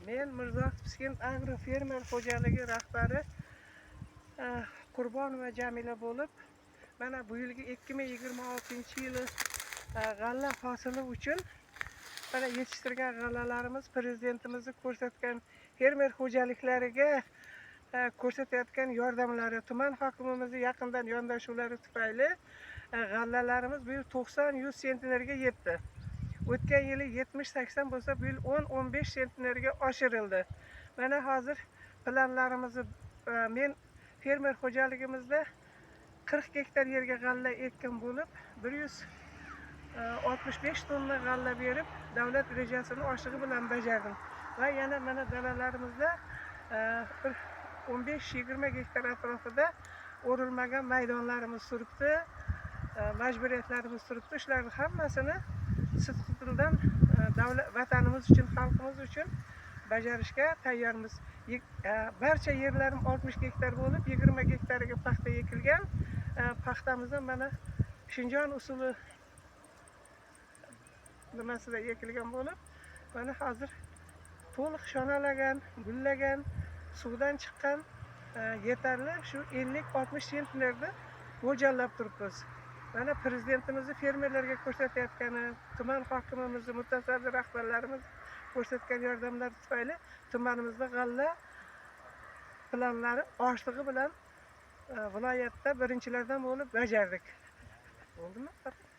Men Mirzo Piskent agro fermer xo'jaligi rahbari Qurbonova Jamila bo'lib, mana bu yilgi 2026-yili g'alla hosili uchun mana yetishtirgan g'allalarimiz prezidentimizni ko'rsatgan fermer xo'jaliklariga ko'rsatayotgan yordamlari, tuman hokimimizni yaqindan yondashuvlari tufayli g'allalarimiz bu yil 90-100 sentnerga yetdi. O'tgan yili 70-80 bo'lsa, bu yil 10-15 sentnerga oshirildi. Mana hozir planlarimizni men fermer xo'jaligimizda 40 gektar yerga g'alla ekkan bo'lib, 165 tonna g'alla berib, davlat rejasini oshig'i bilan bajardim. Va yana mana dalalarimizda bir 15-20 gektar atrofida o'rilmagan maydonlarimiz turibdi, majburiyatlarimiz turibdi. Shularni hammasini sidqi dildan davlat, vatanimiz uchun, xalqimiz uchun bajarishga tayyormiz. Barcha yerlarim 60 gektar bo'lib, 20 gektariga paxta ekilgan. Paxtamiz ham mana Shinjon usuli nimasida ekilgan bo'lib, mana hozir to'liq shonalagan, gullagan, suvdan chiqqan, yetarli shu 50-60 sentnerni mo'ljallab turibmiz. Mana prezidentimizni fermerlarga ko'rsatayotgani, tuman hokimimizni, mutasaddi rahbarlarimiz ko'rsatgan yordamlar tufayli tumanimizda g'alla planlari oshlig'i bilan viloyatda birinchilardan bo'lib bajardik. Bo'ldimi?